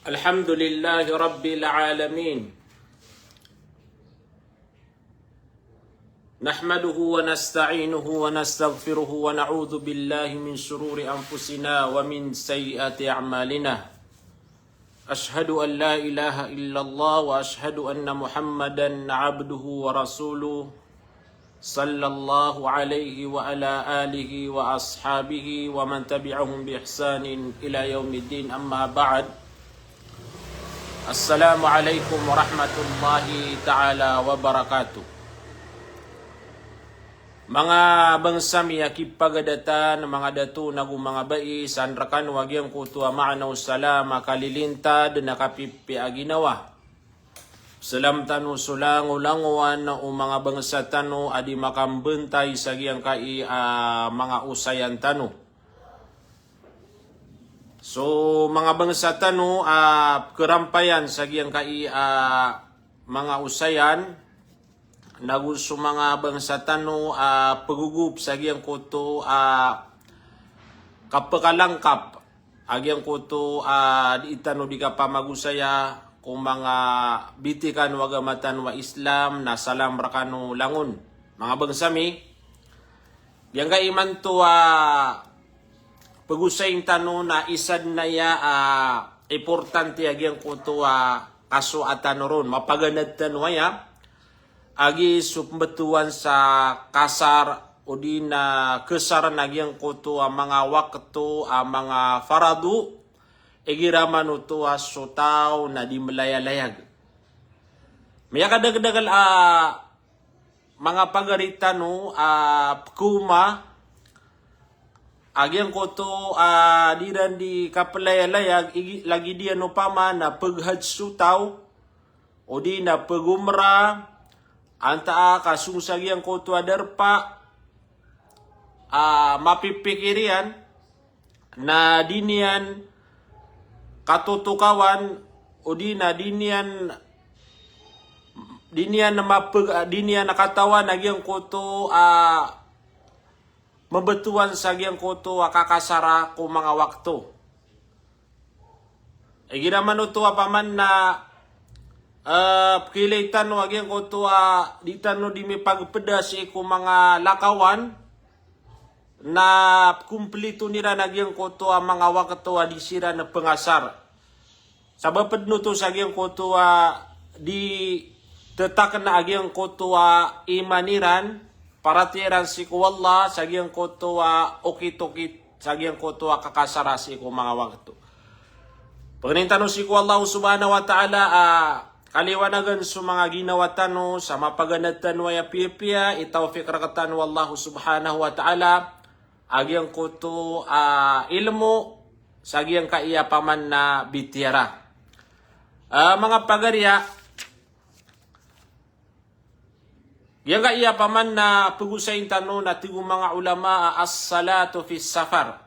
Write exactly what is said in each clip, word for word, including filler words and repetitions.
الحمد لله رب العالمين. نحمده ونستعينه ونستغفره ونعوذ بالله من شرور أنفسنا ومن سيئات أعمالنا. أشهد أن لا إله إلا الله وأشهد أن محمدا عبده ورسوله. صلى الله عليه وعلى آله وأصحابه ومن تبعهم بإحسان إلى يوم الدين. أما بعد. السلام عليكم ورحمة الله تعالى وبركاته. Manga bangsa mi a kipagadatan, manga dato nago manga bai, san rekano a giyangkoto a maana o salam a kalilintad na kapipiya a ginawa. Salam tano so langolangowan o manga bangsa tano a di makambantay sa giyangkai a manga osayan tano. So manga bangsa tano a pekerampayan sa giyangkai a manga osayan, nago so manga bangsa tano a pegogop sa giyangkoto a kapekalangkap a giyangkoto a di tano di kapamagosaya ko manga bitikan o agama tano a Islam, na salam rekano langon. Manga bangsa mi, giyangkai imanto a pegosayin tano na isa den aya a importante a giyangkoto a kasowa tano ron, mapaganad tano aya, agi so pembetowan sa kasar odi na kesar na giyangkoto a manga wakto a manga farado, igira man oto a so taw na di melayalayag. Miyakadakdakl a manga pagari tano a pekoma a giyangkoto a di iran di kapelayalayag, igi-, lagid iyan opama na peghaj so taw, odi na pegomra, antaa ka song sa giyangkoto a darpa a mapipikir iyan, na di niyan katotokawan, odi na di niyan, di niyan mapeg-, di niyan katawan a giyangkoto a mebetowan sa giyangkoto a kakasara ko manga wakto. Igira man oto a paman na, eh, pekilay tano a giyangkoto a di tano di mipagpeda sii ko manga lakawan, na pekomplito iran a giyangkoto a manga wakto a di siran pengasar. Sabap den oto sa giyangkoto a di tetakna a giyangkoto a iman iran, paratiyaya iran sii ko Allah, sa giyangkoto a okit-okit, sa giyangkoto a kakasara sii ko manga wakto. Pangnin tano sii ko Allah subhanahu wa ta'ala a kaliwanagan so manga ginawa tano, sa mapaganad tano aya piyapiya, itawfik rektano o Allah subhanahu wa ta'ala a giyangkoto a ilmo sa giyangkai a paman na bitiyara. A, manga pagariya, giyangkai a paman na pegosayin tano na tig o manga ulama a as-salatu fi safar.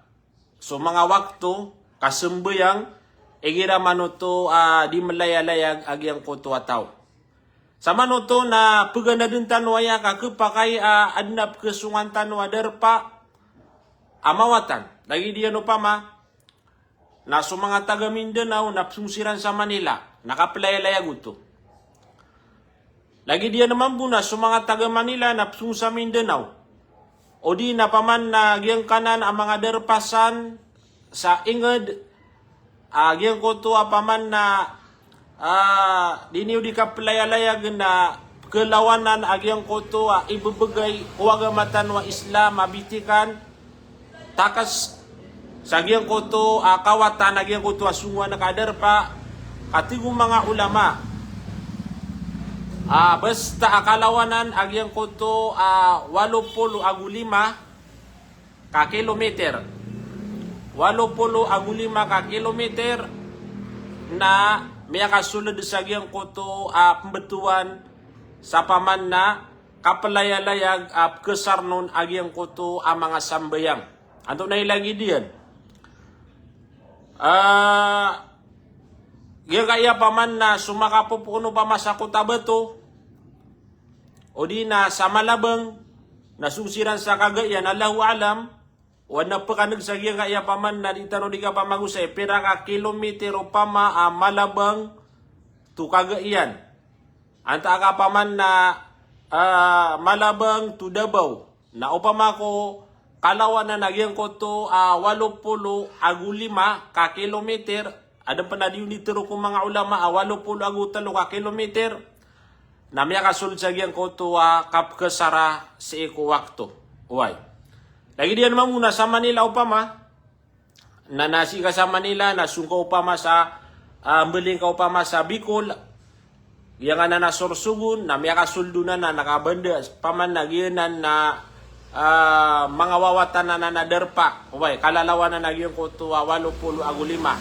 So manga wakto kasambayang igira man oto a di melayalayag a giyangkoto a taw. Sa man oto na peganaden tano aya ka kepakay a aden a pekesongan tano a darpa a mawatan. Lagid iyan opama na so manga taga Mindanao na pesong siran sa Manila, na kapelayalayag oto. Lagid iyan mambo na so manga taga Manila na pesong sa Mindanao. Odi na paman na giyangkanan a manga darpa san sa inged, a giyangkoto a paman na, a, di niyo di kapelayalayag na kelawanan a giyangkoto a ibebegay o agama tano a Islam a bitikan, takes sa giyangkoto a kawatan a giyangkoto a songowan ka darpa, ka tig o manga ulama a basta a kalawanan a giyangkoto a walo polo ago lima ka kilometer. Walo polo ago lima ka kilometer na miyakasoled sa giyangkoto a pembetowan sa paman na kapelayalayag a pekesar non a giyangkoto a manga sambayang. Antonaa i lagid iyan? A, giyangkai a paman na so makapopoon opama sa Cotabato, odi na sa Malabang, na song siran sa Cagayan, Allahu a'lam. Oway na pekaneg sa giyangkaya paman na di tano di kapamagosay, pira ka kilometer opama a Malabang to Cagayan. Antaa ka paman na, ah, Malabang to Davao. Na opama ko kalawanan a giyangkoto a walo polo ago lima ka kilometer, aden pen a di onitero ko manga ulama a walo polo ago telo ka kilometer, na miyakasold sa giyangkoto a kapekesara sii ko wakto. Oway. Lagid iyan mambo na sa Manila opama, na, na sii ka sa Manila, na song ka opama sa, ah, mbaling ka opama sa Bicol, giyangkanan a Sorsogon, na miyakasold on anan a kabanda, paman na giyanan na, ah, manga wawatan anan a darpa. Oway, kalalawanan a giyangkoto a walo polo ago lima.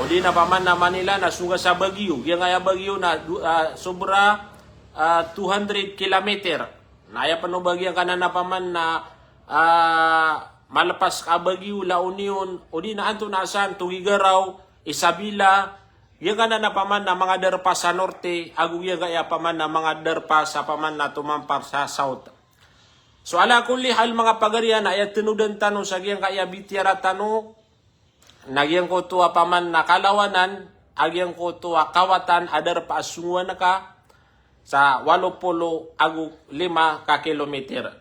O di na paman na Manila, na song ka sa Baguio, giyangkaya Baguio na du-, ah, sobra, ah, two hundred kilometer. Na aya pen o ba giyangkanan a paman na, ah, malepas ka Baguio, La Union, o di na antonaa san, Tuguegarao, Isabela, giyangkanan a paman na manga darpa sa norte, ago giyangkaya paman na manga darpa sa paman na tomampar sa south. So, ala kulli hal, manga pagariya, na aya tenodan tano sa giyangkaya bitiyara tano, na giyangkoto a paman na kalawanan a giyangkoto a kawatan a darpa a songowan ka sa walo polo ago lima ka kilometer.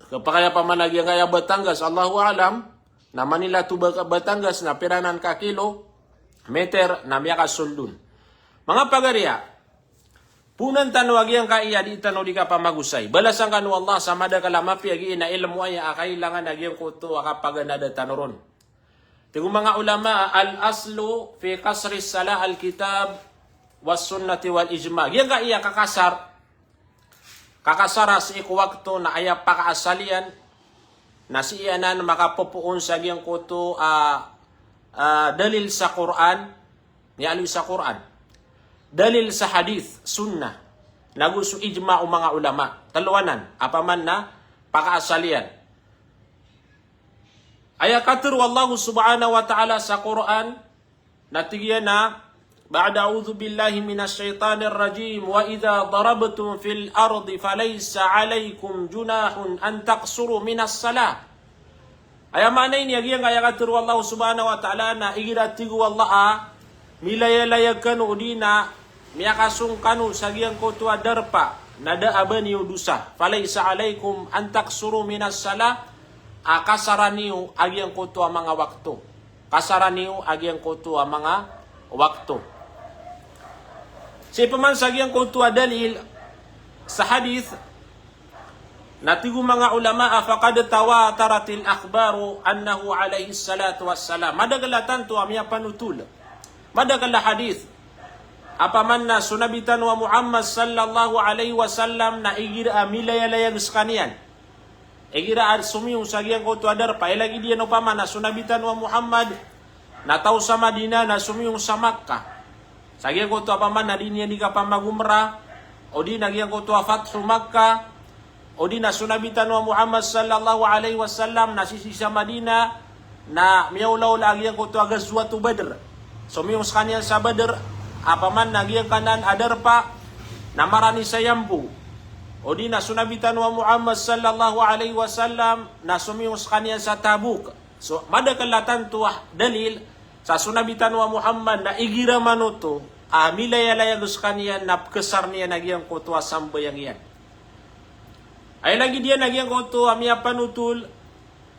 Kapakay a paman a giyangkaya Batangas, Allahu a'lam, na Manila to Ba-, Batangas na pira nan ka kilometer, na miyakasold on. Manga pagariya, ponan tano a giyangkaya di tano di kapamagosay. Balasan kano o Allah sa madakel a mapiya giya na ilmo aya a kailangan a giyangkoto a kapaganada tano ron. Tig o manga ulama, al-aslu fi qasri salah al-kitab was sunnati wal ijma. Giyangkaya kakasar, kakasara sii ko wakto na aya pakaasal iyan, na sii anan makapopoon sa giyangkoto a, ah, dalil sa Qur'an, miyaaloy sa Qur'an. Dalil sa hadith, sunnah, nago so ijma o manga ulama. Telo anan a paman na pakaasal iyan. Aya katharo o Allah subhanahu wa ta'ala sa Qur'an, na tig iyan a, ba'da a'udhu billahi minash shaytanir rajim, "Wa idha darabtum fil ardi falaysa alaykum junahun an taqsuru minas salah." Aya maana ini a giyangkaya katharo o Allah subhanahu wa ta'ala na igira tig o Allah a milayalayag kano o di na miyakasong kano sa giyangkoto a darpa na da a ba niyo dosa. "Falaysa alaykum an taqsuru minas salah," a kasara niyo a giyangkoto a manga wakto. Kasara niyo a giyangkoto a manga wakto. Sii paman sa giyangkoto a dalil sa hadith, na tig o manga ulama a, "Faqad tawataratil akhbaru annahu alayhis salatu wassalam." Madakel a tanto a miyapanotol, madakel a hadith a paman na so Nabi tano a Muhammad sallallahu alayhi wasallam na igira a milayalayag sekaniyan, igira a somiyong sa giyangkoto a darpa, ilagid iyan opama na so Nabi tano a Muhammad na taw sa Madina na somiyong sa Makkah. Sa giyangkoto a paman na di niyan di kapamagumrah, o di na giyangkoto a Fathu Makkah, o di na so Nabi tano a Muhammad sallallahu alayhi wasallam na sisii sa Madina, na miyaolaola a giyangkoto a Ghazwatu Badr. Somiyong sekaniyan sa Badr, a paman na giyangkanan a darpa na marani sa yambo. O di na so Nabi tano a Muhammad sallallahu alayhi wasallam na somiyong sekaniyan sa Tabuk. So, madakel a tanto a dalil sa so Nabi tano a Muhammad na igira manoto a milayalayag sekaniyan na pekesar niyan a giyangkoto a sambayang iyan. Aya lagid iyan a giyangkoto a miyapanotol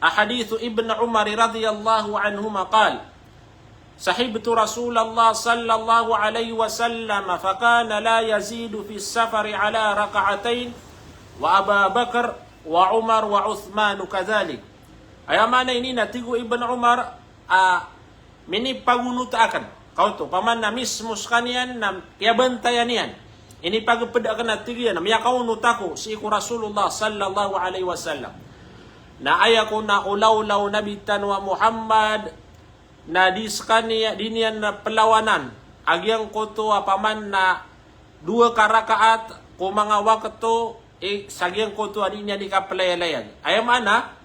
a hadith o Ibn Umar radiyallahu anhuma qal, "Sahibtu Rasulallah sallallahu alayhi wasallam fakana la yazidu fis safari ala rak'atayn, wa Aba Bakr wa Umar wa Uthman kadhalik." Aya maana ini na tig o Ibn Umar a minipagonot aken, kaoto, paman na mismo sekaniyan na kiyabantayan iyan. Inipageped aken a tig iyan a miyakaonot ako sii ko Rasulullah sallallahu alayhi wasallam. Na aya ko na olaola o Nabi tano a Muhammad na di sekaniyan, di niyan na pelawanan a giyangkoto a paman na dowa ka rakaat ko manga wakto, i, sa giyangkoto a di niyan di kapelayalayag. Aya maana,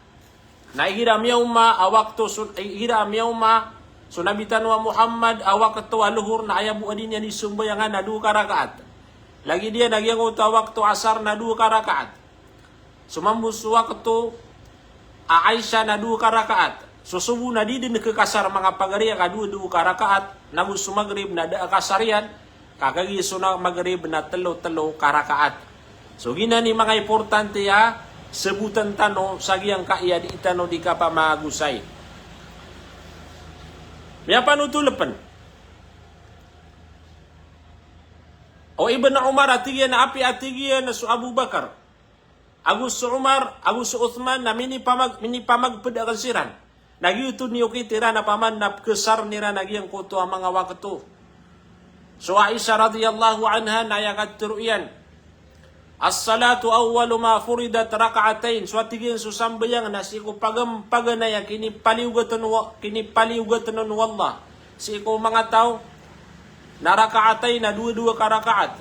na igira miyaoma a wakto so, igira miyaoma so Nabi tano a Muhammad a wakto a lohor na aya bo a di niyan di sombayangan na dowa ka rakaat. Lagid iyan a giyangkoto a wakto asar na dowa ka rakaat. So mambo so wakto a Isha na dowa ka rakaat. So sobo na di den kekasar manga pagari a ka dowa-dowa ka rakaat, nago so Maghrib na da a kasar iyan, ka kagiya so na Maghrib na telo-telo ka rakaat. So giyanan i manga importante a sebotan tano sa giyangkaya di tano di kapamagosay. Miyapanotol pen o Ibn Umar a tig iyan a apiya a tig iyan so Abu Bakar ago so Umar, ago so Uthman na minipamag-, minipamagped aken siran. Na giyoto i niyokit iran a paman na pekesar iran a giyangkoto a manga wakto. So Aisha radhiyallahu anha na aya katharo iyan, "As-salatu awwalu ma furidat rak'atayn." So a tig iyan so sambayang na sii ko pagam-, paganay a kinipaliyogaten o, kinipaliyogaten o Allah sii ko manga taw na rak'atayn, na dowa-dowa ka rakaat.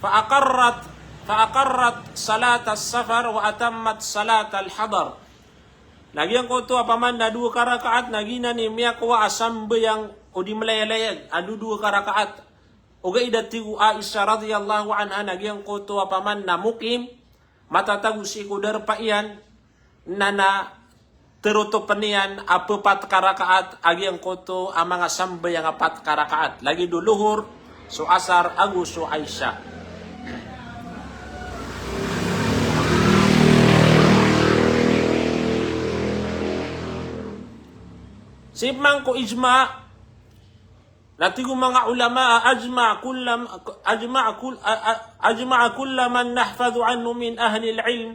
Fa aqarrat, fa aqarrat salatas safar wa atammat salatal hadar. Na giyangkoto a paman na dowa ka rakaat, na giyanan i miyakowa a sambayang o di melayalayag a dowa-dowa ka rakaat. Ogaid a tig o Aisha radhiyallahu anha na giyangkoto a paman na mukim, matatago sii ko darpa iyan, na na terotopen iyan a pepat ka rakaat a giyangkoto a manga sambayang a pat ka rakaat. Lagid o Lohor, so Asar, ago so Isha. Sii pman ko ijma, na tig o manga ulama a ajma'a kullam-, ajma'a kull-, a, a, ajma'a kullu man nuhfadhu anhu min ahlil ilm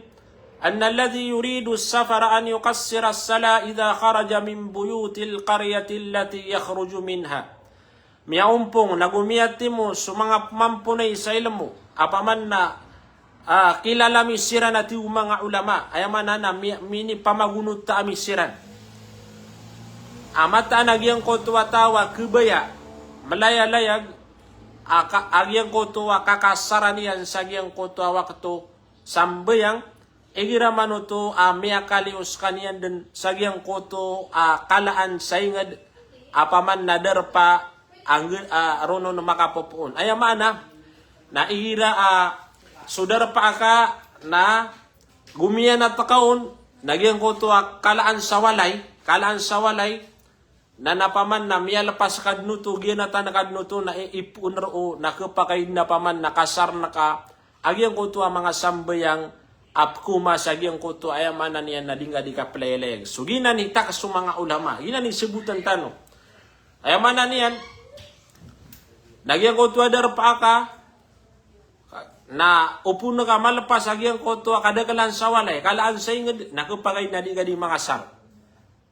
anna alladhi yuridu as-safara an yuqassira as-salata idha kharaja min buyutil qaryati allati yakhruju minha. Miyaompong nago miyatimo so manga pemamponay sa ilmo a paman na, ah, kilala mi siran a tig o manga ulama, aya maana na mi-, minipamagonota ami siran. A mataan a giyangkoto a taw a kebaya, melayalayag, a ka-, a giyangkoto a kakasaran iyan sa giyangkoto a wakto sambayang, igira man oto a miyakaliyo sekaniyan den sa giyangkoto a kalaan sa inged a paman na darpa a ngge-, a ronon makapopoon. Aya maana na igira a so darpa aka na gomiyanat ka on, na giyangkoto a kalaan sa walay, kalaan sa walay, na na paman na miyalepas ka den oto, giyanatan ka den oto, na i-, ipoon roo, na kepakay den a paman na kasar naka a giyangkoto a manga sambayang a pekoma sa giyangkoto, aya maana niyan na di ngka di kapelayalayag. So giyanan i takas o manga ulama, giyanan i sebotan tano. Aya maana niyan na giyangkoto a darpa aka na opon ka malepas a giyangkoto a kadakelan sa walay, kalaan sa inged, na kepakay na di ngka di mangasar.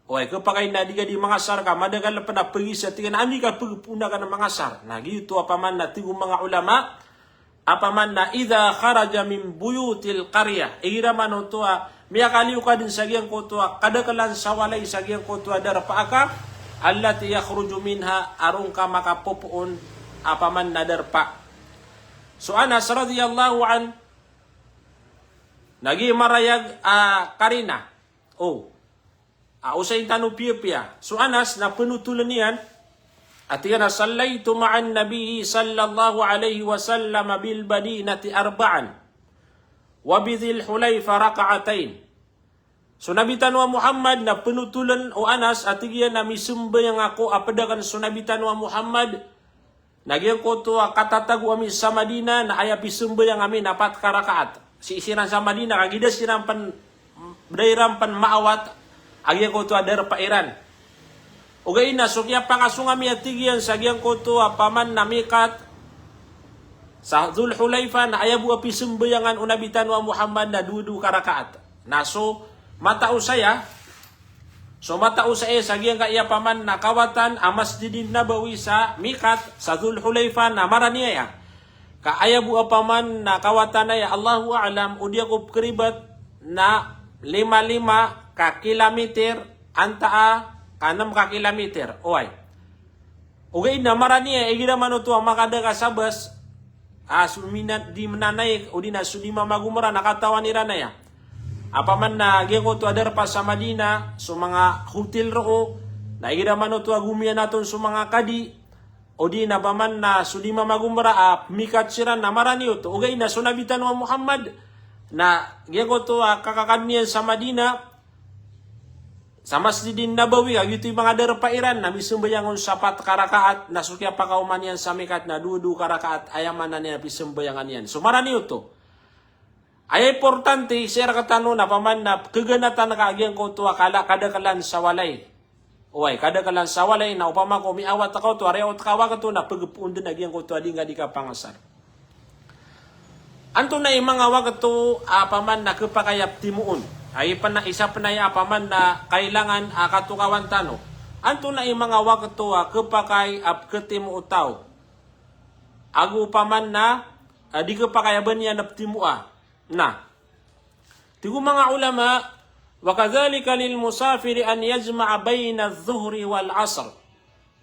Oway, kepakay na di ngka di mangasar ka madakel pen a pegisa, tig iyan a amay ka peg-, pegpoon ka na mangasar. Na giyoto a paman na tig o manga ulama a paman na idha kharaja min buyutil qaryah. Igira man oto a miyakaliyo ka den sa giyangkoto a kadakelan sa walay sa giyangkoto a darpa aka, allati yakhruju minha, a ron ka makapopoon a paman na darpa. So Anas radhiyallahu anhu, na giya marayag a karina. O. A, osayin tano piyapiya. So Anas na penotolen iyan a tig iyan a, "Sallaitu ma'an Nabi sallallahu alaihi wasallam bil Madinati arba'an, wa bi Dhil Hulaifa rak'atain." So Nabi tano a Muhammad na penotolen o Anas a tig iyan a misembayang ako a ped aken so Nabi tano a Muhammad na giyangkoto a katatago ami sa Madina na aya pisembayang ami na pat ka rakaat. Sii siran sa Madina, kagiya da siran pen, da iran pen maawat a giyangkoto a darpa iran. Ogaid na so kiyapakasong ami a tig iyan sa giyangkoto a paman na mikat sa Dhul Hulaifa na aya bo a pisembayangan o Nabi tano a Muhammad na dowa-dowa ka rakaat. Na so matao saya, so matao saya sa giyangkaya paman na kawatan a Masjidin Nabawi sa mikat sa Dhul Hulaifa na marani aya. Ka aya bo a paman na kawatan aya, Allahu a'lam, o di ako pekeribat, na lima-lima ka kilometer, antaa ka nem ka kilometer. Oway. Ogaid na marani aya, igira man oto a makada ka sa bas, a, so mina-, di menanaik, o di na so di mamagomera na katawan iran aya. A paman na giyangkoto a darpa sa Madina, so manga hotel roo, na igira man oto a gomiyanat on so manga kadi, o di na paman na so di mamagomera a mikat siran na marani oto. Ogaid na so Nabi tano a Muhammad, na giyangkoto a kakakad iyan sa Madina, sa Masjidin Nabawi, ka giyoto i manga darpa iran, na misambayang on sa pat ka rakaat, na so kiyapakaoma niyan sa mikat na dowa-dowa ka rakaat, aya maana niyan na pisambayangan iyan. So marani oto. Aya importante sii rektano na opama na kaganatan ka a giyangkoto a kala, kadaklan sa walay. Oway, kadaklan sa walay na opama ko miawat ka oto a riyaot ka wakto na pegepon den a giyangkoto a di nga di kapangasar. Antonaa i manga wakto a opama na kepakay a petimoon? Aya pen a isa pen aya a opama na kailangan a katokawan tano. Antonaa i manga wakto a kepakay a peketimo o taw ago opama na, ah, di kepakay a ba niyan a petimoa? Na, tig o manga ulama, wa kadhalika lil musafiri an yajma'a bayna adh-dhuhri wal 'asr,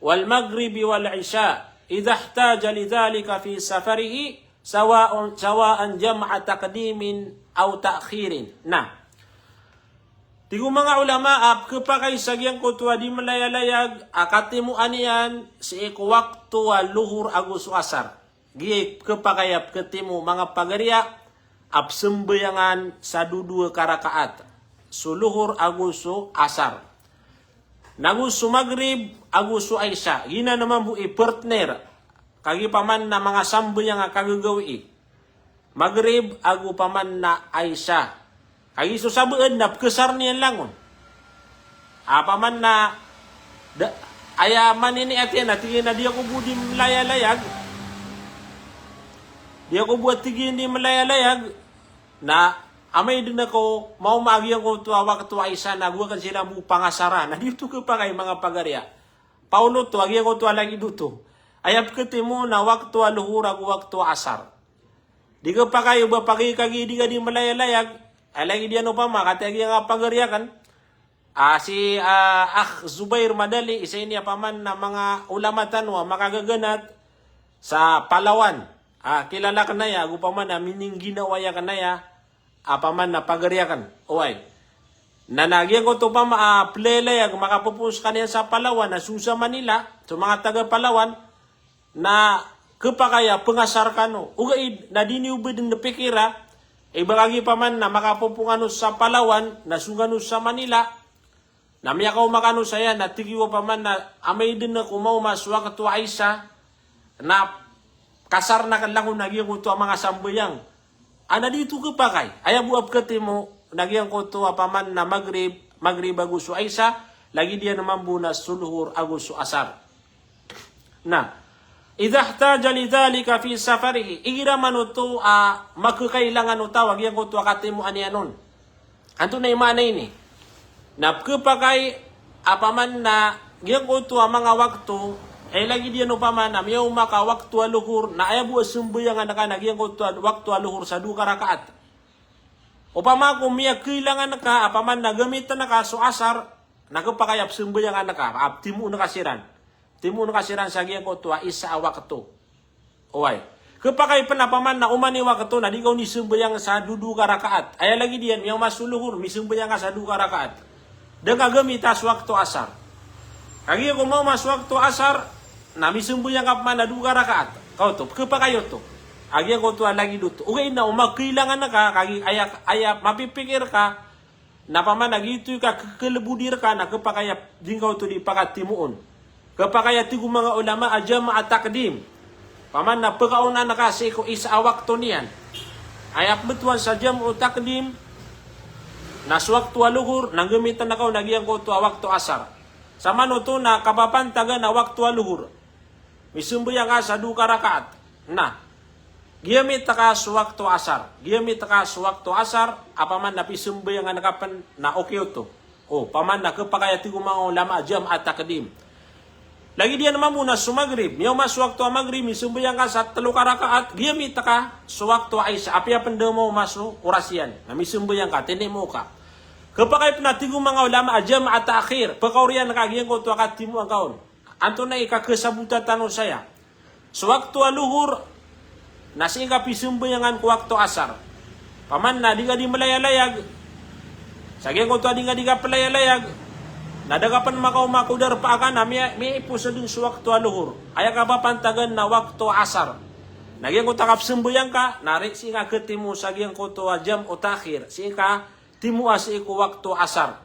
wal maghribi wal 'isha, idha ihtaja lidhalika fi safarihi, sawa'un, sawa'an jam'a taqdimin aw ta'khirin. Na, tig o manga ulama a kepakay sa giyangkoto a di melayalayag a katimoan iyan sii ko wakto a lohor ago so asar. Giya i kepakay a peketimo, manga pagariya, a pesambayangan sa dodowa ka rakaat, so lohor ago so asar, nago so magrib ago so aisha. Giyanan mambo i partner, kagiya opama na manga sambayang a kagagawii, magrib ago opama na aisha. Kagiya so sabaad na pekesar niyan langon. Opama na da, aya manini ati na tig iyan a di ako bo di melayalayag. Di ako bo, tig iyan, di melayalayag. Na amay den ako maoma a giyangkoto a wakto a aisha na go aken siran bo pangasara. Na di oto kepakay, manga pagariya. Paolo oto a giyangkoto a lagid oto. Aya peketimo na wakto a lohor ago wakto a asar. Di kepakay o ba pagari ka giya di ka di melayalayag. Aya lagid iyan opama, katii a giyangkai a pagari aken, ah, si, ah, Akh Zubair Madali, isa ini a opama na manga ulama tano a makagaganat sa Palawan. Ah, kilala aken aya, ago opama na miningginawa aken aya a opama na pagari aken. Oway. Na, na giyangkoto opama a pelayalayag, makapopoon sekaniyan sa Palawan, na so sa Manila, so manga taga Palawan, na kepakay a pengasar kano. Ogaid na di niyo bo den pikira, i ba kagiya opama na makapopoon kano sa Palawan, na so kano sa Manila, na miyakaoma kano saya, na tig iyo opama na amay den ako maoma so wakto a aisha, na kasar aken langon a giyangkoto a manga sambayang. Ana di oto kepakay. Aya bo a peketimo na giyangkoto a opama na magrib, magrib ago so aisha, lagid iyan mambo na so lohor ago so asar. Na, idha ihtaja lidhalika fi safarihi, igira man oto a makekailangan o taw a giyangkoto a katimoan iyan on. Antonaa i maana ini? Na pekepakay a opama na giyangkoto a manga wakto, eh, lagid iyan opama na miyaoma ka wakto a lohor, na aya bo a sambayangan ka na giyangkoto a wakto a lohor sa dowa ka rakaat. Opama ko miyakailangan ka a opama na gamiten ka so asar, na kepakay a pesambayangan ka, a petimoon ka siran. Timoon ka siran sa giyangkoto a isa a wakto. Oway. Kepakay pen a opama na oman i wakto na di ka on di sambayang sa dodowa ka rakaat. Aya lagid iyan, miyaoma so lohor, misambayang ka sa dowa ka rakaat. Da ngka gamita so wakto asar. Kagiya ko maoma so wakto asar, na misambayang ka opama na dowa ka rakaat. Ka oto, kepakay oto. A giyangkoto a lagid oto. Ogaid na o makailangan ka, kagiya aya, aya mapipikir ka, na opama na giyoto i kakekelebodi reka na kepakay a di ngka oto di pakatimoon. Kepakay a tig o manga ulama a jam'a taqdim. Opama na pekaonaan ka sii ko isa a wakto niyan. Aya pembetowan sa jam'u taqdim na so wakto a lohor, na nggemitan ka on a giyangkoto a wakto asar. Samanoto na kapapantagan a wakto a lohor. Misambayang ka sa dowa ka rakaat. Na, giyamit ka so wakto asar. Giyamit ka so wakto asar, opama na pisambayangan ka pen na okay oto. O, opama na kepakay a tig o manga ulama a jam'a taqdim. Lagid iyan mambo na so magrib, miyaoma so wakto a magrib, misambayang ka sa telo ka rakaat, giyamit ka so wakto a isha, apiya pen da maoma so oras iyan. Na misambayang ka, tinimo ka. Kepakay pen a tig o manga ulama a jam'a ta'khir, pekaoriyan ka giyangkoto a katimoa ngka on. Antonaa i kakesabota tano saya? So wakto a lohor, na sii ngka pisambayangan ko wakto asar. Opama na di ka di melayalayag. Sa giyangkoto a di ngka di kapelayalayag, na da ka pen makaoma ko darpa ka na miya, miyaipos den so wakto a lohor. Aya kapapantagan na wakto asar. Na giyangkoto a kapesambayang ka, na ri sii ngka ketimo sa giyangkoto a jam'u ta'khir. Sii ngka timoa sii ko wakto asar.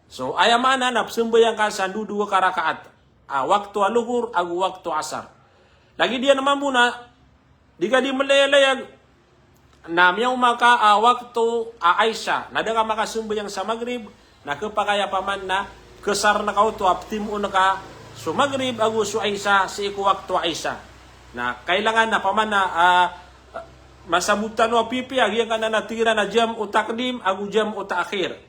So aya maana na pzambayang ka sa dowa ka rakaat a wakto a lohor ago wakto a asar. Lagid iyan mambo na di ka di mlayalayag na miyaoma ka a wakto a isa, na da ka makazambayang sa magrib, na khapakay a paman na khasarn ka oto a ptimoon ka so magrib ago so isa sii ko wakto a isa. Na kailangan a paman na, ah, masabot tano a pipiya giyangkanan a tig iran a jam'u taqdim ago jam'u ta'khir.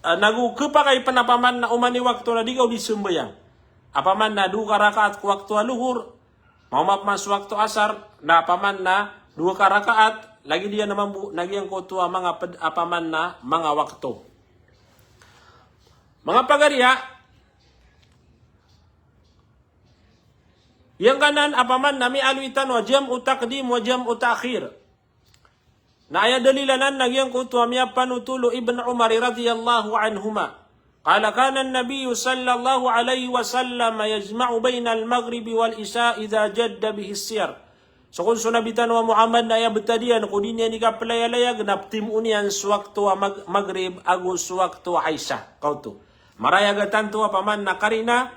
Ah, nago khapakay pn a paman na oman i wakto na di ka o di sambayang a paman na dowa ka rakaat ko wakto a lohor, maoma pman so wakto a asar, na paman na dowa ka rakaat, lagid iyan mambo na giyangkoto a manga pd a paman na manga wakto. Manga pagariya, giyangkanan a paman na miyaaloy tano a jam'u taqdim wa jam'u ta'khir. Na aya dalil anan na giyangkoto a miyapanotol o Ibn Umar radiyallahu anhuma. Qala, kana an-nabiyyu sallallahu alaihi wasallam yajma'u bainal maghribi wal isha idha jadda bihi as-siyar. So kon so Nabi tano a Muhammad na aya btad iyan ko di niyan di kaplayalayag na ptimoon iyan so wakto a mag-, magrib ago so wakto a isa. Kaoto. Marayag a tanto a paman na karina,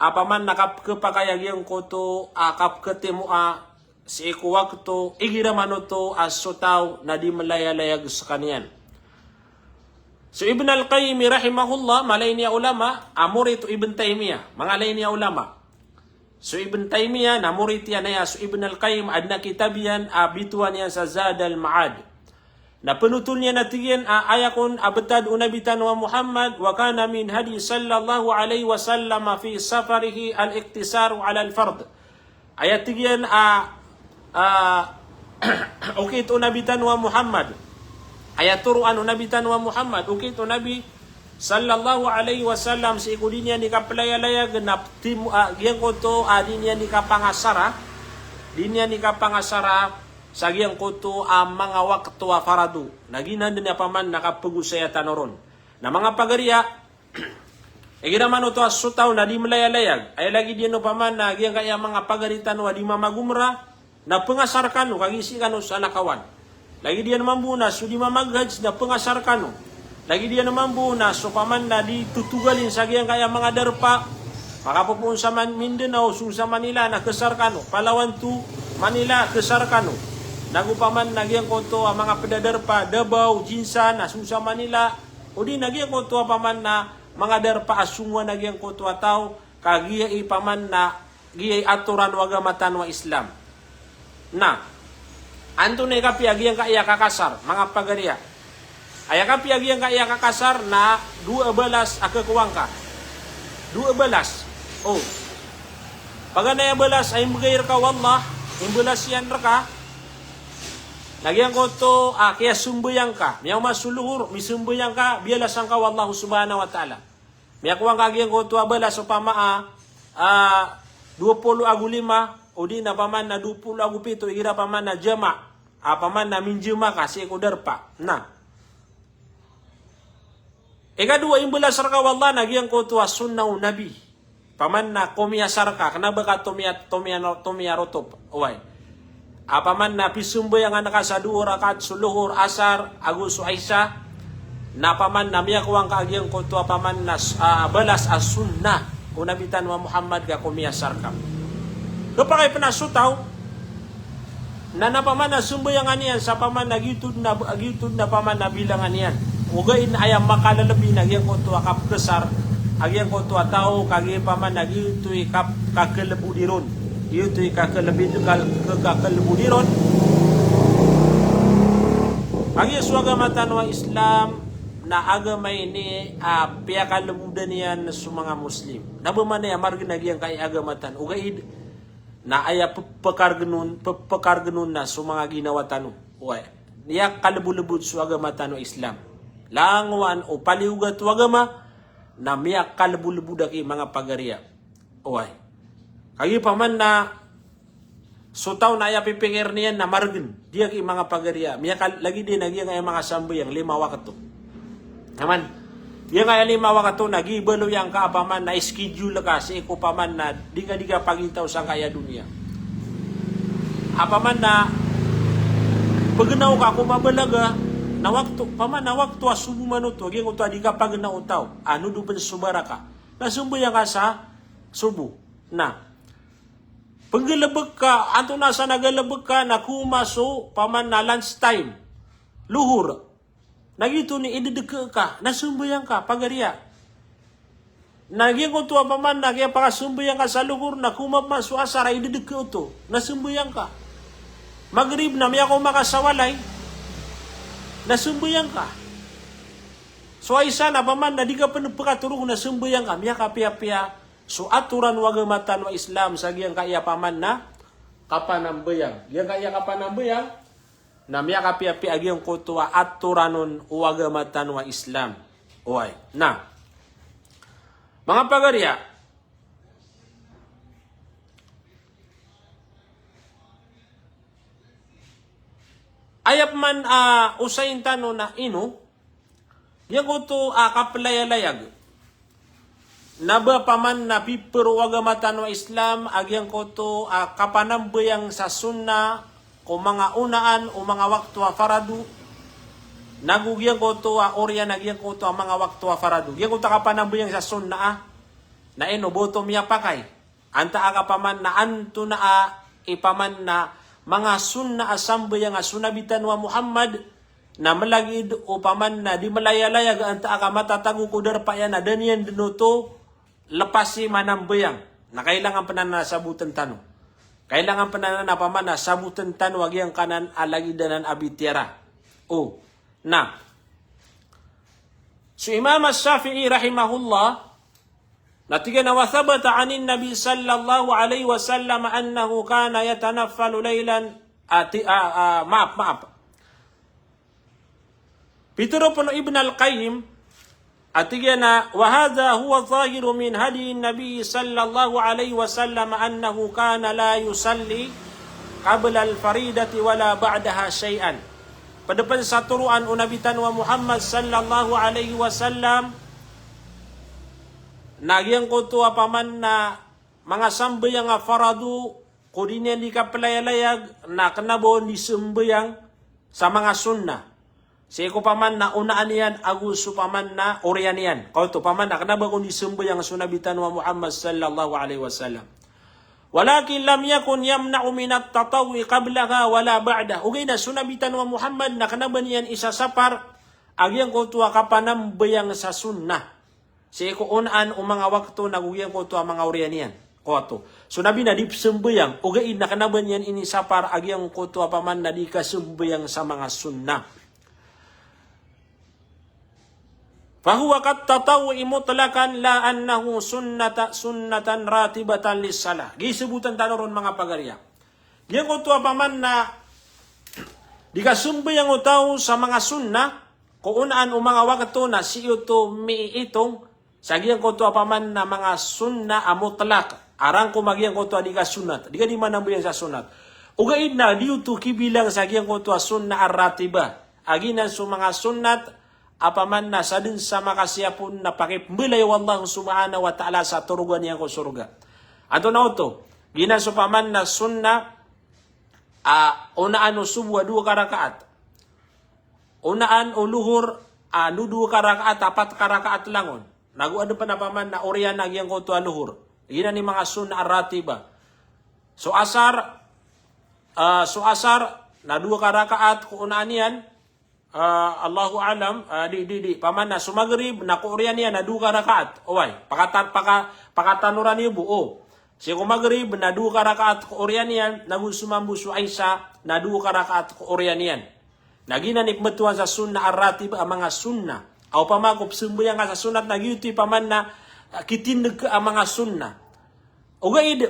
a paman na kapkhapakay a giyangkoto a kapkhatimoa sii ko wakto igira man oto a so taw na di mlayalayag skaniyan. So Ibn Al-Qayyim rahimahullah, mala ini a ulama a morit o Ibn Taymiyyah, manga ala ini a ulama. So Ibn Taymiyyah na morit iyan aya so Ibn Al-Qayyim, adn a kitab iyan a bitowan iyan sa Zad Al-Ma'ad. Na pnotol iyan a tig iyan a aya kon a btad o Nabi tano a Muhammad, wa kana min hadyi sallallahu alaihi wasallam fi safarihi al-iqtisaru ala al-fard. Aya tig iyan a, a, okit o Nabi tano a Muhammad. Aya toroan o Nabi tano a Muhammad, okit o Nabi sallallahu alaihi wasallam sii ko di niyan di kaplayalayag na ptim-, a, giyangkoto a di niyan di kapangasara, di niyan di kapangasara sa giyangkoto a manga wakto a farado. Na giyanan dn a paman na kapagosaya tano ron. Na manga pagariya, igira man oto a so taw na di mlayalayag, aya lagid iyan o paman na giyangkaya manga pagari tano a di mamagumra, na pngasar kano, kagiya sii kano salakawan. Lagid iyan mambo na so di mamaghaj na pngasar kano. Lagid iyan mambo na so paman na di totogalin sa giyangkaya manga darpa, makapopoon sa Man-, Mindanao, song sa Manila na khasar kano. Palawan to Manila, khasar kano. Nago paman na giyangkoto a manga pd a darpa, Davao, Jinsan, na song sa Manila. O di na giyangkoto a paman na manga darpa a songowan a giyangkoto a taw, kagiya i paman na giya i atoran o agama tano a Islam. Na antonaa i kapiya giyangkaya kakasar, manga pagariya? Aya kapiya giyangkaya kakasar na dowa a balas a khakowa ngka. Dowa a balas. O. Paganay a balas a imbgay rka o Allah, imbalas iyan rka. Na giyangkoto a kiyasambayang ka, miyaoma so lohor, misambayang ka, biyalasan ka o Allah subhanahu wa ta'ala. Miyakowa ngka giyangkoto a balas opama a, a, dowa polo ago lima, o di na paman na dowa polo ago pito, igira paman na jama, a, paman na minjama ka sii ko darpa. Na ikadowa, imbalas rka o Allah na giyangkoto a sunnah o Nabi. Paman na komiyasar ka, kna ba ka tomiya, tomiya, tomiyarotop. Oway. A paman na pisambayangan ka sa dowa rakaat so lohor, asar, ago so isa, na paman na miyakowa ngka a giyangkoto a paman na s-, a, balas a sunnah o Nabi tano a Muhammad ka komiyasar ka. Khapakay pn a so taw na, na paman na sambayangan iyan sa paman na giyoto dn a, giyoto dn a paman na bilangan iyan. Ogaid na aya makalalabi na giyangkoto a kapkhasar a giyangkoto a taw, kagiya paman na giyoto i kap-, kakalbodi ron. Giyoto i kakalbodi, kal-, ka-, kakalbodi ron. Kagiya so agama tano a Islam na agama ini a piyakalbodan iyan so manga Muslim. Na ba maana aya margn a giyangkai a agama tano? Ogaid na aya pphakargn on, pphakargn on na so manga ginawa tano. Oway. Miyakalbolbod so agama tano a Islam. Langowan o paliyogat o agama na miyakalbolbod aki, manga pagariya. Oway. Kagiya paman na so taw na aya pipikirn iyan na margn. Di aki, manga pagariya. Miyakal-, lagid iyan a giyangkaya manga sambayang lima wakto. Aman. Giyangkaya lima wakto na gii baloy angka a paman na schedule ka sii ko paman na di ka, di ka pagintaw sangkaya doniya. A paman na pagnaw ka ko mabalaga, Na wakto, paman na wakto a sobo man oto, a giyangkoto a di kapagna o taw, a nodo pn so baraka, na sambayang ka sa sobo. Na pnggalbk ka, antonaa sa nagalbk ka, na koma so paman na lunch time, lohor. Na giyoto i idedeke ka, na sambayang ka, pagariya. Na giyangkoto a paman na kiyapakasambayang ka sa lohor, na koma pman so asar a idedeke oto, na sambayang ka. Magrib na miyakaoma ka sa walay, na sambayang ka. So isa na paman na di ka pn pkatorog, na sambayang ka. Miyakapiyapiya so atoran o agama tano a Islam sa giyangkaya paman na kapanambayang. Giyangkaya kapanambayang na miyakapiyapiya a giyangkoto a atoran on o agama tano a Islam. Oway. Na manga pagariya, aya pman a osayin tano na ino giyangkoto a kaplayalayag. Na ba paman na pipero o agama tano a Islam a giyangkoto a kapanambayang sa sunnah ko manga onaan o manga wakto a farado, nago giyangkoto a oriyan a giyangkoto a manga wakto a farado. Giyangkoto a kapanambayang sa sunnah a, na ino ba oto miyapakay? Antaa ka paman na antonaa i paman na manga sunnah a sambayang a so Nabi tano a Muhammad, na mlagid o paman na di mlayalayag, antaa ka matatago ko darpa iyan a da niyan dn oto lepasi manambayang. Na kailangan pn anan a sabotn tano. Kailangan pn anan a paman na sabotn tano a giyangkanan a lagid anan a bitiyara. O, na so Imam Ash-Shafi'i rahimahullah, na tig iyan a, "Wa thabata anin Nabi sallallahu alaihi wasallam annahu kana yatanaffalu laylan," a, ti-, a, a, maap, maap. Pitharo pn o Ibn Al-Qayyim, a tig iyan a, "Wa hadha huwa adh-dhahiru min hadyin Nabi sallallahu alaihi wasallam annahu kana la yusalli qabla al-faridati wala ba'daha shay'an." Pd pn sa toroan o Nabi tano a Muhammad sallallahu alaihi wasallam na giyangkoto a paman na manga sambayang a farado ko di niyan di kaplayalayag, na kna ba on di sambayang sa manga sunnah sii ko paman na onaan iyan ago so paman na oriyan iyan. Kaoto paman na kna ba on di sambayang so Nabi tano a Muhammad sallallahu alaihi wasallam. Walakin lam yakun yamna'u min at-tatawwu'i qablaha wala ba'daha. Ogaid na so Nabi tano a Muhammad na kna ba niyan isasapar a giyangkoto a kapanambayang sa sunnah sii ko onaan o manga wakto nago giyangkoto a manga oriyan iyan. Kaoto. So Nabi na di psambayang, ogaid na kna ba niyan inisapar a giyangkoto a paman na di kasambayang sa manga sunnah. Fahuwa kat tatawwu'i mutlaqan la annahu sunnata-, sunnatan ratibatan lis-salah. Giya sabotn tano ron manga pagariya. Giyangkoto a paman na di kasambayang o taw sa manga sunnah, ko onaan o manga wakto na sii oto miiitong sa giyangkoto a paman na manga sunnah a mutlaq. Arangkom a giyangkoto a di kasunnat. Di ka di manambayang sa sunnat. Ogaid na di oto kibilang sa giyangkoto a sunnah ar-ratibah. A giyanan so manga sunnat a paman na sadn sa makasiyap on na pakipmbalay o Allah subhanahu wa ta'ala sa torogan iyan ko sorga. Antonaa oto? Giyanan so paman na sunnah a onaan o sobo a dowa ka rakaat. Onaan o lohor a no dowa ka rakaat, apat ka rakaat langon. Nago adn pn a paman na oriyan a giyangkoto a lohor. Giyanan i manga sunnah ar-ratibah. So asar, ah, so asar na dowa ka rakaat ko onaan iyan, ah, Allahu a'lam, ah, di, di, di. Paman na so magrib na ko oriyan iyan na dowa ka rakaat. Oway, pakata-, paka-, pakatanoran iyo bo, o. Sii ko magrib na dowa ka rakaat ko oriyan iyan, nago so mambo so isha na dowa ka rakaat ko oriyan iyan. Na giyanan i pmbtowan sa sunnah ar-ratibah a manga sunnah. A opama ko psambayang ka sa sunnat na giyoto i paman na, ah, kitindg ka a manga sunnah. Ogaid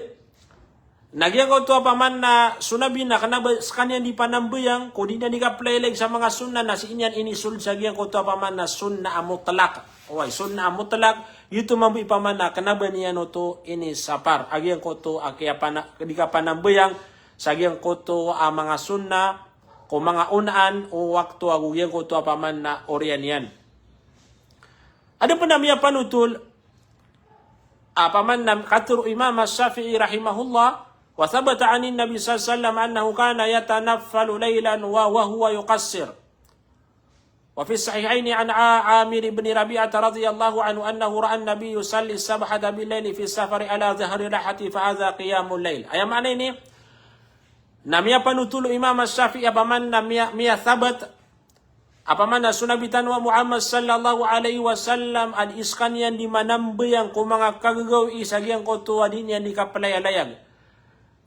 na giyangkoto a paman na so Nabi na kna ba skaniyan di panambayang, ko di niyan di kaplaylay sa manga sunnah na sii niyan inisold sa giyangkoto a paman na sunnah a mutlaq. Oway, sunnah a mutlaq, giyoto mambo i paman na kna ba niyan oto inisapar a giyangkoto a kiyapana-, di kapanambayang sa giyangkoto a manga sunnah ko manga onaan o wakto ago giyangkoto a paman na oriyan iyan. Adn pn a miyapanotol a paman na katharo o Imam Ash-Shafi'i rahimahullah, wa thabata anin Nabi sallallahu alaihi wasallam annahu kana yatanaffalu laylan wa, wa huwa yuqassir. Wa fi sahihaini an A-, Amir ibn Rabi'ah radhiyallahu anhu annahu ra'a an-nabiy yusalli as-subhata bil-layli fi as-safari ala dhahri rahilatihi fa hadha qiyamul layl. Aya maana ini, na miyapanothol o Imam Ash-Shafi'i, opama na miya-, miyathabat, opama na so Nabi tano a Muhammad sallallahu alaihi wasallam a dii skaniyan dii manambayang ko manga kagagawii sa giyangkoto a dii niyan dii kaplayalayag.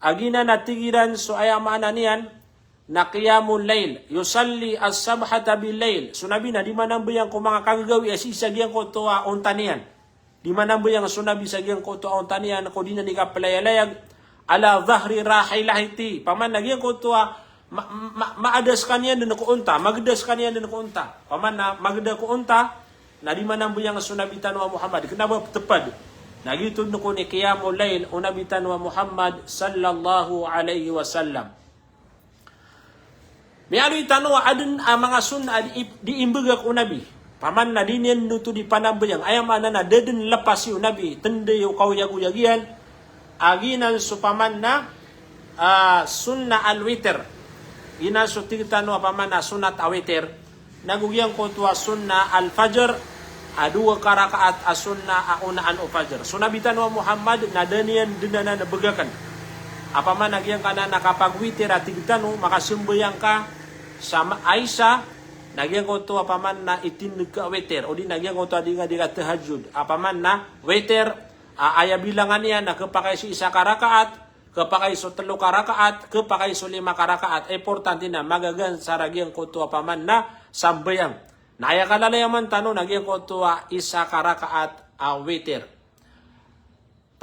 A giyanan a tig iran so aya maana niyan na qiyamul layl, yusalli as-subhata bil-layl. So Nabi na dii manambayang ko manga kagagawii a sii sa giyangkoto a onta niyan. Dii manambayang so Nabi sa giyangkoto a onta niyan ko dii niyan dii kaplayalayag, ala dhahri rahilatihi. Opama na giyangkoto a ma-, ma-, maada skaniyan dn ko onta, magda skaniyan dn ko onta. Opama na magda ko onta, na dii manambayang so Nabi tano a Muhammad. Kna ba ptpad. Na giyoto dn ko ini qiyamul layl o Nabi tano a Muhammad sallallahu alaihi wasallam. Miyaaloy tano a adn a manga sunnah a dii, dii imbgay ko Nabi. Opama na dii niyan oto dii panambayang. Aya maana na da dn lpasi o Nabi, tnday o kaoyagoyag iyan. A giyanan so opama na, ah, sunnah al-witr. Giyanan so tig tano a opama na sunnat a witr. Nago giyangkoto a sunnah al-fajr, a dowa ka rakaat a sunnah a onaan o fajr. So Nabi tano a Muhammad na da niyan dn anan bgakn. Opama na giyangkanan a kapagwitir a tig tano, makasambayang ka sa ma-, a isa, na giyangkoto a opama na itindg ka a witir, odi na giyangkoto a dii nga dii katahajjud. Opama na witir, a, aya bilangan iyan na khapakay so isa ka rakaat, khapakay so tlo ka rakaat, khapakay so lima ka rakaat. Importante na magagan sa giyangkoto a opama na sambayang. Na aya kalalayaman tano na giyangkoto a isa ka rakaat a witir.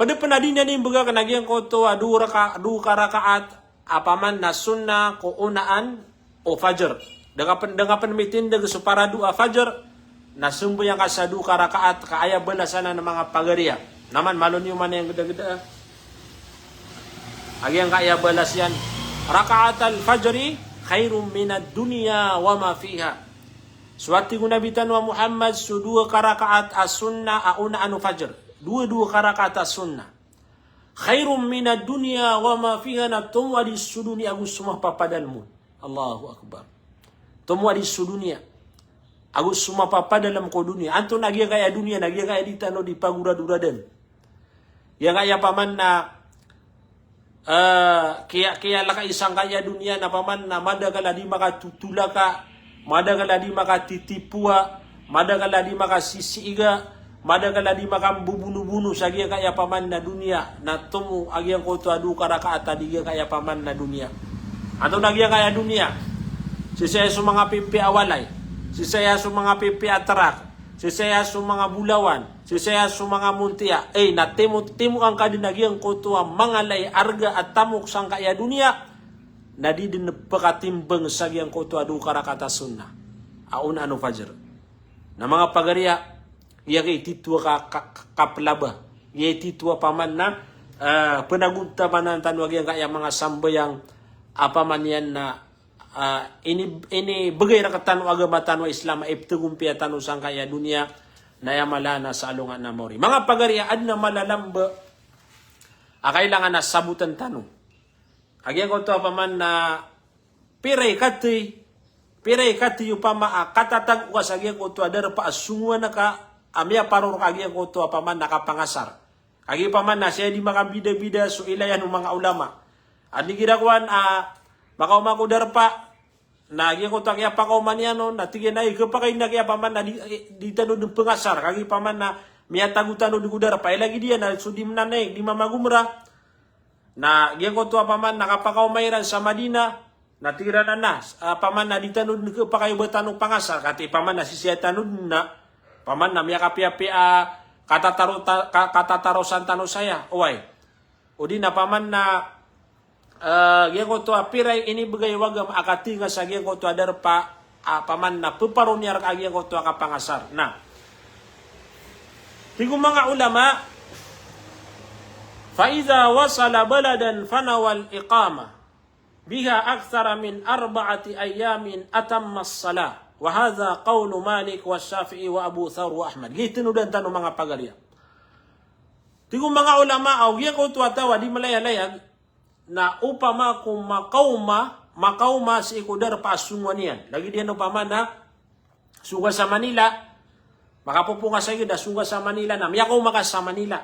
Pd pn a dii niyan imbgay a giyangkoto a dowa raka-, dowa ka rakaat a opama na sunnah ko onaan o fajr. Da nga pn, da nga pn mitindg so paradu a fajr, na sambayang ka sa dowa ka rakaat ka aya balas anan a manga pagariya. Na man malo niyo man aya gdagda. A giyangkaya balas iyan, rakaatal fajri khairun minad dunya wa ma fiha. So a tig o Nabi tano a Muhammad, so dowa ka rakaat a sunnah a onaan o fajr. Dowa, dowa ka rakaat a sunnah. Khairun minad dunya wa ma fiha, na tomo a dii so doniya ago so mapapadalm on. Allahu Akbar. Tomo a dii so doniya ago so mapapadalm ko doniya. Antonaa giyangkaya doniya? Na giyangkaya dii tano dii pagoradoradan. Giyangkaya opama na, eh, kiya, kiyalakay sangkaya doniya na opama na madakl a dii makatotolaka, madakl a dii makatitipowa, madakl a dii makasisiiga, madakl a dii makambobonobono sa giyangkaya opama na doniya, na tomo a giyangkoto a dowa ka rakaat a dii giyangkaya opama na doniya. Antonaa giyangkaya doniya? Sii saya so manga pipiya a walay, sii saya so manga pipiya a trak, sii saya so manga bolawan, sii saya so manga montiya. Ey, na timo, timo angka dn a giyangkoto a manga lay arga a tamok sangkaya doniya, na di dn pkatimbang sa giyangkoto a dowa ka rakaat a sunnah a onaan o fajr. Na manga pagariya, giyangkai titho a ka, ka, ka, kaplaba. Giyai titho a opama na, eh, pnagontamanan tano a giyangkaya manga sambayang a opama niyan na, ah, ini, inibgay rktano o agama tano a Islam a ipthagompiya tano sangkaya doniya, na aya mala na sa alongan a maori. Manga pagariya, adn a mala a lamba a kailangan a sabotn tano. A giyangkoto a opama na pira i kathay, pira i kathay opama a katatago ka sa giyangkoto a darpa a songowan ka a miyaparor ka a giyangkoto a opama na kapangasar. Kagiya opama na sii dii makambidabida so ilayan o manga ulama. Adn igira kowan a makaoma ko darpa, na giyangkoto a kiyapakaoma niyan on, na tig iyan a, "Ay, khapakay na kiyapama na di, di tano dn pngasar, kagiya opama na miyatago tano dn ko darpa." Ilagid iyan a so dii mnanaik, dii mamagomra. Na giyangkoto a opama na kapakaoma iran sa Madinah, na tig iran a, "Na, opama na di tano dn khapakay o ba tano pangasar, katii opama na sisii tano dn na, opama na miyakapiyapiya a katataro ta-, ka-, katatarosan tano saya." Oway. Odi na opama na, eh, giyangkoto a pira i inibgay o agama a katinga sa giyangkoto a darpa, a opama na pparoni rka a giyangkoto a kapangasar. Na tig o manga ulama, "Fa idha wasala baladan fanawal iqamah biha akthara min arba'ati ayyamin atammas salah. Wa hadha qawlu Malik wa Shafi'i wa Abu Thawr wa Ahmad." Giya i tanodan tano, manga pagariya. Tig o manga ulama, a giyangkoto a taw a dii malayalayag, na opama ko makaoma, makaoma sii ko darpa a songowan iyan. Lagid iyan opama na, sogo sa Manila, makapoponga sa gida, sogo sa Manila, na miyakaoma ka sa Manila.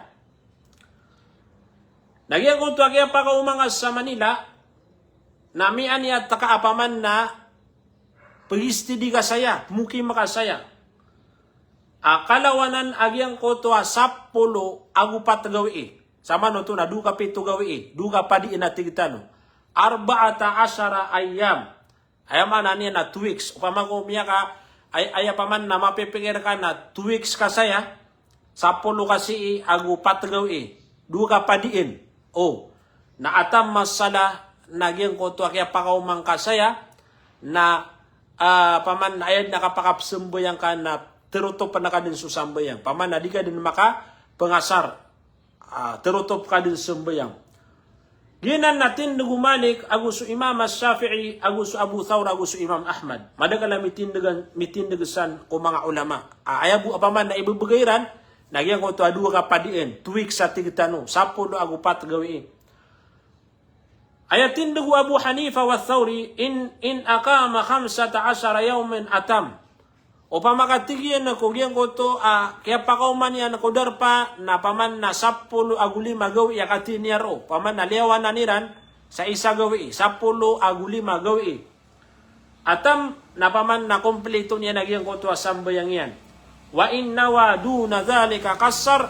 Na giyangkoto a kiyapakaoma nga sa Manila, na miyaniyat ka a paman na pagistidi ka saya, pmokim ka saya. A kalawanan a giyangkoto a sapolo ago pat gawii. Samanoto na dowa ka pito gawii, dowa ka padiin a tig tano. Arba'ata ashara ayyam. Aya maana niyan na two weeks. Opama ko miyaka, ay, aya paman na mapipikir ka na two weeks ka saya, sapolo ka sii ago pat gawii, dowa ka padiin. O, na atamma salah, na giyangkoto a kiyapakaoma ngka saya, na, ah, paman na aya dn a kapakapsambayang ka na terotop na ka dn so sambayang. Paman na di ka dn makapengasar. Ah, terotop ka dn sambayang. Giyanan na tindg o Malik, ago so Imam Ash-Shafi'i, ago so Abu Thawr, ago so Imam Ahmad. Madakl a mitindg, mitindg san ko manga ulama. Ah, aya bo a paman na ibebegay iran, na giyangkoto a dowa ka padiin, two weeks a tig tano, sapolo ago pat gawii. Aya tindg o Abu Hanifa wa Thawri, in, in aqama khamsata ashara yawman atam. Opama ka tig iyan ko giyangkoto a kiyapakaoma niyan ko darpa na paman na sapolo ago lima gawii a katiniya roo. Paman na liyawanan iran sa isa gawii, sapolo ago lima gawii. Atam na paman na komplito niyan a giyangkoto a sambayang iyan. Wa in nawa duna dhalika qassar,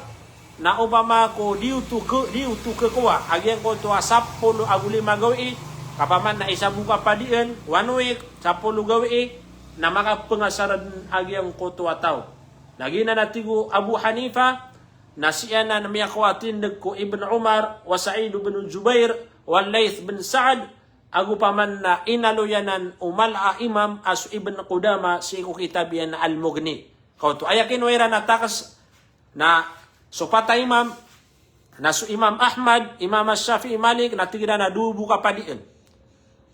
na opama ko di oto ke-, di oto kekowa a giyangkoto a sapolo ago lima gawii, ka paman na isa bo ka padiin, one week, sapolo gawii, na makapengasar dn a giyangkoto a taw. Na giyanan a tig o Abu Hanifa, na siyanan miyakowa a tindg ko Ibn Umar, wa Sa'id bin Jubair, wa Layth bin Sa'd, ago paman na inaloy anan o mala a imam a so Ibn Qudama sii ko kitab iyan a Al-Mughni. Kaoto, aya kinowa iran a taks na so pat a imam, na so Imam Ahmad, Imam Ash-Shafi'i, Malik, na tig iran a dowa bo ka padiin.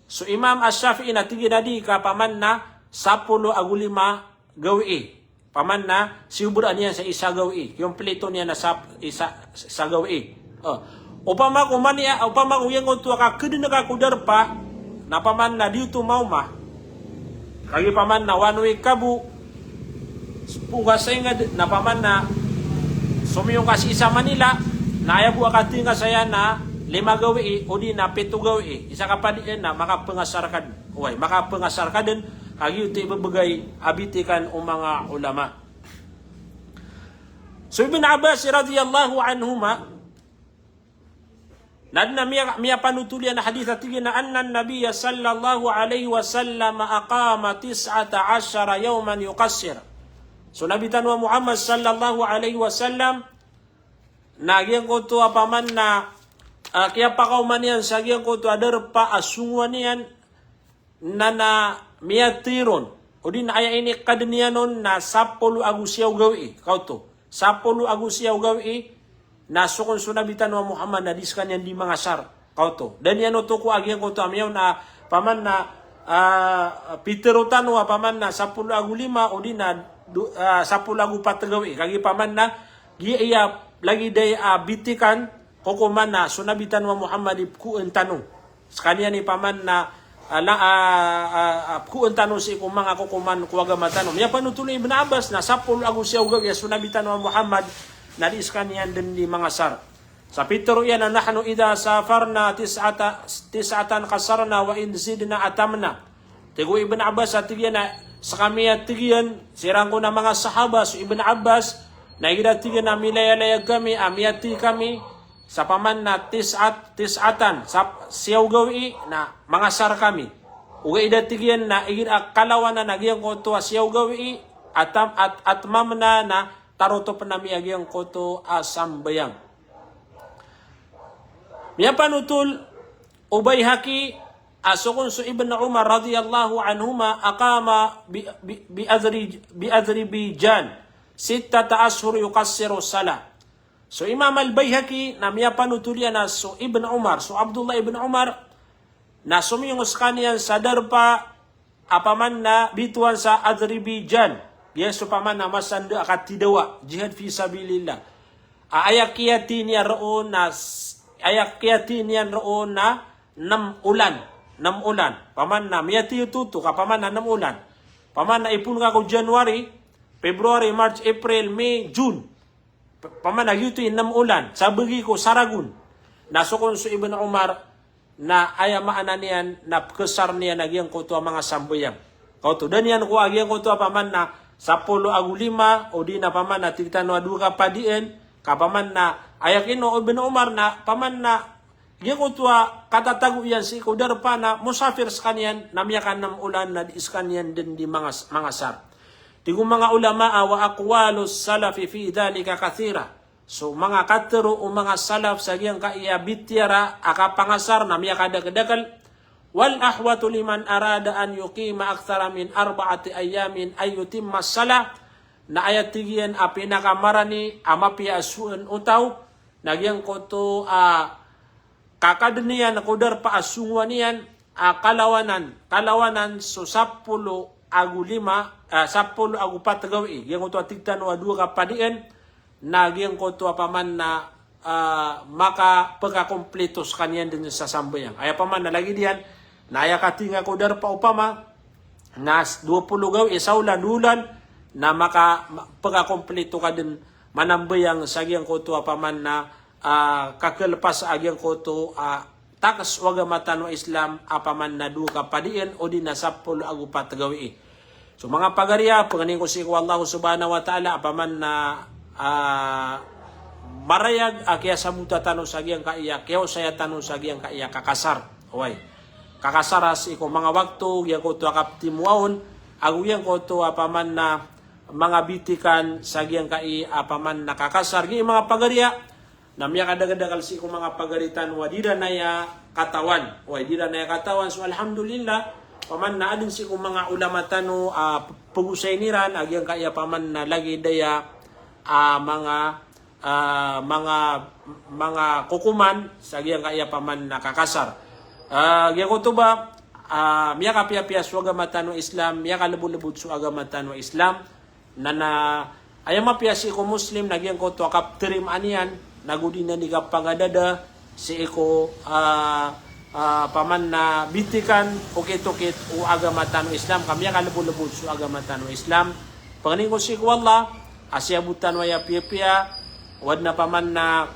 So Imam Ash-Shafi'i na tig iran a di, ka paman na sapolo ago lima gawii. Paman na siyobraan iyan sa isa gawii, komplito niyan na sap-, isa, isa gawii. O. Opama ko mani, opama ko giyangkoto a kakdn ka ko darpa, na paman na di oto maoma. Kagiya paman na one week ka bo, phoon ka sa ingd, na paman na somiyong ka sii sa Manila, na aya bo a katii ngka saya na lima gawii, odi na pito gawii. Isa ka padiin na makapengasar ka dn. Oway, makapengasar ka dn, kagiya oto i ibebegay a bitikan o manga ulama. So Ibn Abbas radhiyallahu anhuma, na adn a miya-, miyapanotol iyan a hadith a tig iyan a anna an-nabiyya sallallahu alaihi wasallam aqama tis'ata ashara yawman yuqassir. So Nabi tano a Muhammad sallallahu alaihi wasallam, na giyangkoto a paman na, ah, kiyapakaoma niyan sa giyangkoto a darpa a songowan iyan, na, na miyatero on. Odi na aya inikadn iyan on na sapolo ago siyaw gawii. Kaoto. Sapolo ago siyaw gawii na so kon so Nabi tano a Muhammad na di skaniyan di mangasar. Kaoto. Da niyan oto ko a giyangkoto a miyaona paman na, ah, pitero tano a paman na sapolo ago lima, odi na do-, ah, sapolo ago pat gawii. Kagiya paman na giya lagid aya a bitikan ko kokoman na so Nabi tano a Muhammad i pkhoon tano. Skaniyan i paman na, ah, la-, ah, ah, ah, pkhoon tano sii ko manga kokoman ko agama tano. Miyapanotol o Ibn Abbas na sapolo ago siyaw gawii a so Nabi tano a Muhammad na di skaniyan dn di mangasar. Sa pitero iyan a nahnu idha safarna tis'ata-, tis'atan qassarna wa in zidna atamna. Tig o Ibn Abbas a tig iyan a skami a tig iyan, siran kon a manga sahaba, so Ibn Abbas, na igira tig iyan a milayalayag kami, a miyatero kami, sa paman na tis'at-, tis'atan, sa siyaw gawii, na mangasar kami. Ogaid a tig iyan na igira kalawanan a giyangkoto a siyaw gawii, atam-, at-, atmamna na tarotop ami a giyangkoto a sambayang. Miyapanotol o Baihaqi a so kon so Ibn Umar radhiyallahu anhuma aqama bi, bi, bi Adhri-, bi Adhribijan sittata ashhur yuqassiru salah. So Imam Al-Baihaqi na miyapanotol iyan a so Ibn Umar, so Abdullah Ibn Umar, na somiyong skaniyan sa darpa a paman na bitowan sa Azerbaijan. Giya so paman na masanda a katidawa, jihad fi sabilillah. A aya kiyatero iyan roo na s-, aya kiyatero iyan roo na nem olan. Nem olan. Paman na miyatero oto ka paman na nem olan. Paman na ipon ka ko January, February, March, April, May, June. P-, paman na giyoto i nem olan, sabagi ko saragon. Na so kon so Ibn Umar, na aya maana niyan na pekesar niyan a giyangkoto a manga sambayang. Kaoto, da niyan ko a giyangkoto a paman na sapolo ago lima, odi na paman na tig tano a dowa kapadian, ka paman na aya kino o Ibn Umar na paman na giyangkoto a katatago iyan sii ko darpa na mosafir sekaniyan, na miyakanem olan na di sekaniyan den di mangas-, mangasar. Tig o manga ulama a, "Wa aqwalus salafi fi dhalika kathira." So manga katero o manga salaf sa giyangkaya bitiyara a kapangasar na miyakadakeldakel. "Wal ahwatu liman arada an yuqima akthara min arba'ati ayyamin an yutimma salah." Na aya tig iyan a pinakamarani a mapiya a soen o taw na giyangkoto a kakaden iyan ko darpa a songowan iyan a kalawanan, kalawanan so sapolo ago lima, ah, sapolo ago pat gawii. Giyangkoto a tig tano a dowa kapadian, na giyangkoto a paman na, ah, makapekakomplito sekaniyan den sa sambayang. Aya paman na lagid iyan, na aya katinga ko darpa opama, na s-, dowa polo gawii sa olan, dowa olan, na maka-, ma-, pekakomplito ka den manambayang sa giyangkoto a paman na, ah, kakelepas a giyangkoto a takes o agama tano a Islam a paman na dowa kapadian odi na sapolo ago pat gawii. So manga pagariya, pangnin ko sii ko Allah Subhanahu wa Ta'ala a paman na, ah, marayag a kiyasabota tano sa giyangkaya, kiyaosaya tano sa giyangkaya kakasar. Oway. Kakasar a sii ko manga wakto, giyangkoto a kaptimowaon, ago giyangkoto a paman na manga bitikan sa giyangkai a paman na kakasar. Giya manga pagariya, na miyakadakeldakel sii ko manga pagari tano a di iran aya katawan. Oway, di iran aya katawan. So alhamdulillah, paman na aden sii ko manga ulama tano a p-, pegosayin iran a giyangkai a paman na lagid aya a manga, ah, manga, manga kokoman sa giyangkai a paman na kakasar. Ah, giyangkoto ba, ah, miyakapiyapiya so agama tano a Islam, miyakalebolebod so agama tano a Islam. Na, na aya mapiya sii ko Muslim na giyangkoto a kapterimaan iyan, na go di niyan di kapangadada sii ko, ah, ah, paman na bitikan okit-okit o agama tano a Islam, ka miyakalebolebod so agama tano a Islam. Pangnin ko sii ko Allah a siyabot tano aya piyapiya, o aden a paman na,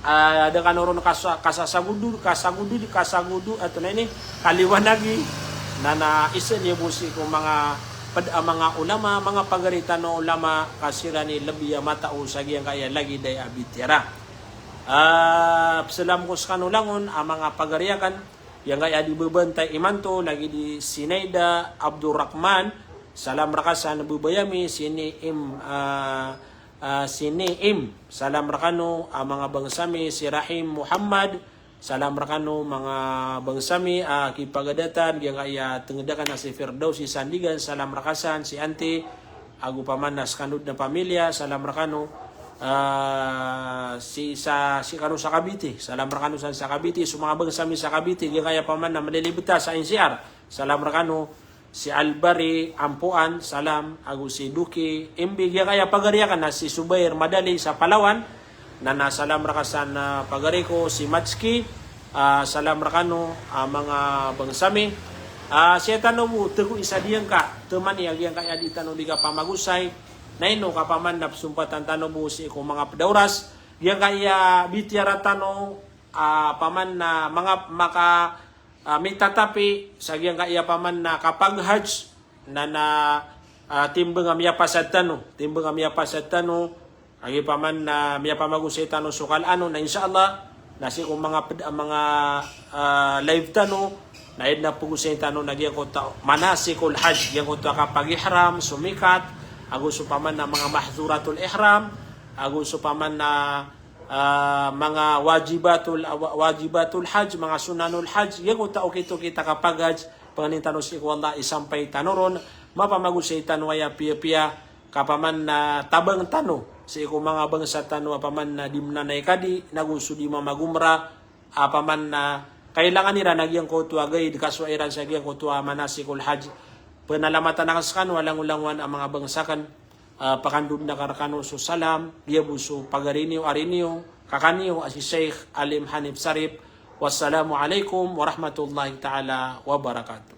ah, da kano ron kasa-, kasasagodo, kasagodo, kasagodo, ato na ini, kaliwanagi, na, na isa niyo bo sii ko manga ped a manga ulama, manga pagari tano a ulama, ka siran i lebi a matao sa giyangkaya lagid aya a bitiyara. Ah, pesalam ko sekano langon a manga pagari aken, giyangkaya di bebantay imanto, lagid i Sinaida Abdurrahman, salam reka san bebay ami, Sini Im, ah, ah, Sini Im, salam rekano a manga bangsa mi, si Rahim Muhammad, salam rekano manga bangsa mi a kipagadatan, giyangkaya tenged aken a si Firdausi Sandigan, salam reka san, si Anti, ago paman na sekano den a pamilya, salam rekano, ah, si sa, si kano sa Cavite, salam rekano san sa Cavite, so manga bangsa mi sa Cavite, giyangkaya paman na melilibeta sa N C R, salam rekano, si Albari Ampuan, salam, ago si Duki Imbi, giyangkaya pagari aken a si Subair Madali sa Palawan, na, na salam reka san, ah, pagari ko, si Matski, ah, salam rekano, ah, manga bangsa mi. Ah, sii tano bo, tego isa diyangka, temani a giyangkaya di tano di kapamagosay, na ino ka paman na pesompatan tano bo sii ko manga ped a oras, giyangkaya bitiyara tano, ah, paman na manga, maka, ah, mitatapi sa giyangkaya paman na kapag-hajj, na, na, ah, timbang a miyapasad tano, timbang a miyapasad tano, agi paman na miyapamagosay tano so kala ano, na insha Allah, na sii ko manga ped-, manga, ah, live tano, na aya den a pegosayin tano na giyangkoto a manasikul hajj, giyangkoto a kapag-ihram, so mikat, ago so paman na manga mahdhuratul ihram, ago so paman na ah, manga wajibatul, wa-, wajibatul hajj, manga sunanul hajj, giyangkoto a okit-okit a kapag-hajj, pangnin tano sii ko Allah, isampay tano ron, mapamagosay tano aya piyapiya, ka paman na tabang tano sii ko manga bangsa tano a paman na di menanay kadi, nago so di mamagumra, a paman na kailangan iran a giyangkoto a guide, kasowa iran sa giyangkoto a manasikul hajj. Penalamatan aken sekano a langolangowan a manga bangsa aken. Ah, pakandod aken rekano so salam, giya bo so pagari niyo, ari niyo, kaka niyo, a si Sheikh Alim Hanif Sarip. Wassalamu alaikum warahmatullahi ta'ala wabarakatuh.